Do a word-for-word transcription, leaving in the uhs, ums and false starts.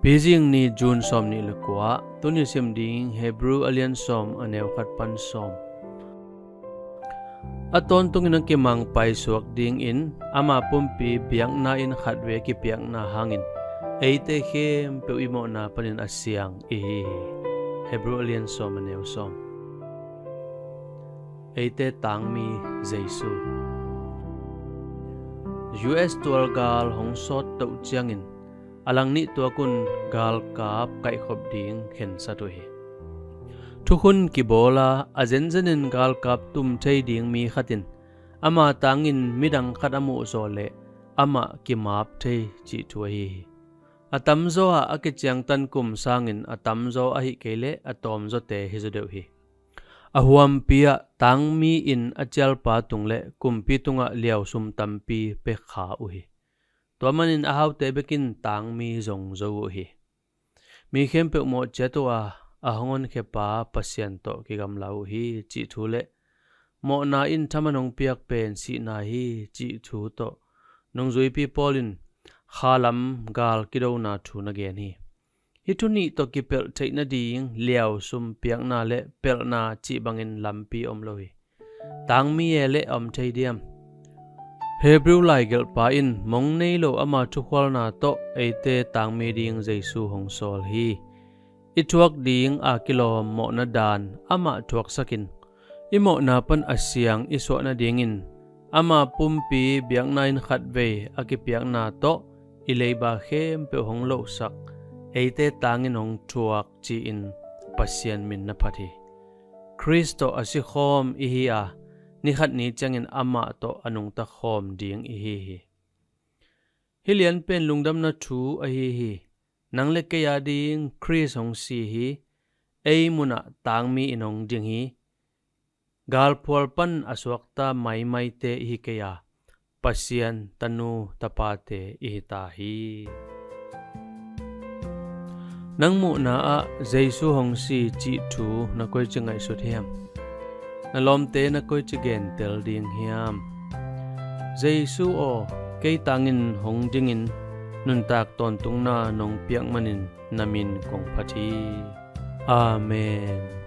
Pizing ni, June sawm nih le kua. Tuni sim ding Hebrew a lian sawm, a neu khat pan sawm. A tawntungin a kimangpai suak dingin ama pumpi biakna in khatvei a kipiakna hangin eite khempeuh i mawhna panin a siang ihi hi. Hebrew a lian sawm, a neu sawm. Eite tangmi Jesu. U S tualgal hong sawt toh ciangin a langnih tuakun galkap kaihkhop ding khensat uh hi. Thukhun kibawla a zenzenin galkap tum thei ding mi khatin ama tangin midang khat a muhzaw leh amah kimap thei cih thu ahi hi. A tamzaw ah a kiciangtan kum sangin a tamzaw ahih kei leh a tawmzawte hi zaw deuh hi. A huampi ah tangmi in a cialpa tung le kumpi tungah liausum tampi pia kha uh hi. Tua manin a haute bekin tangmi zong zo uh hi. Mi khempeuh mawh ciat uh a, a hong honkhia pa Pasian tawh kigamla uh hi cih thu le mawhna in thaman hong piak pen sihna hi cih thu tawh nungzuipi Paul in khalam gal kidona thu na gen hi. Hih thu nih tawh kipelh theih nading liausum piakna le pelhna cih bangin lampi om lo hi. Tangmi e le a om thei diam? Hebrew laigelhpa in mong nei lo ama thukhualna tawh eite tangmi ding Jesu hong sawl hi. I thuak ding a kilawm mawhna dan amah thuaksakin i mawhna pan a siang i suah nadingin ama pumpi biakna in khatvei a kipiakna tawh i leiba khempeuh hong lohsak, eite tangin hong thuak ci-in Pasian min na phat hi. Khrist tawh a sikhawm ihi a, ni khat ni ciangin amah tawh a nungta khawm ding ihi hi. Hih lianpen lungdamna thu ahi hi. Nang le kei a ding Khrist hong si hi. Ei munah tangmi in hong ding hi. Galphual pan a suakta maimaite ihi kei a, Pasian tanu tapate ihi ta hi. Nang muhna ah Jesu hong si cih thu na koici ngaihsut hiam? Na lawmte na koici gentel ding hiam? Jesu aw, kei tangin hong dingin nuntak tawntungna nong piak manin na min kong phat hi. Amen.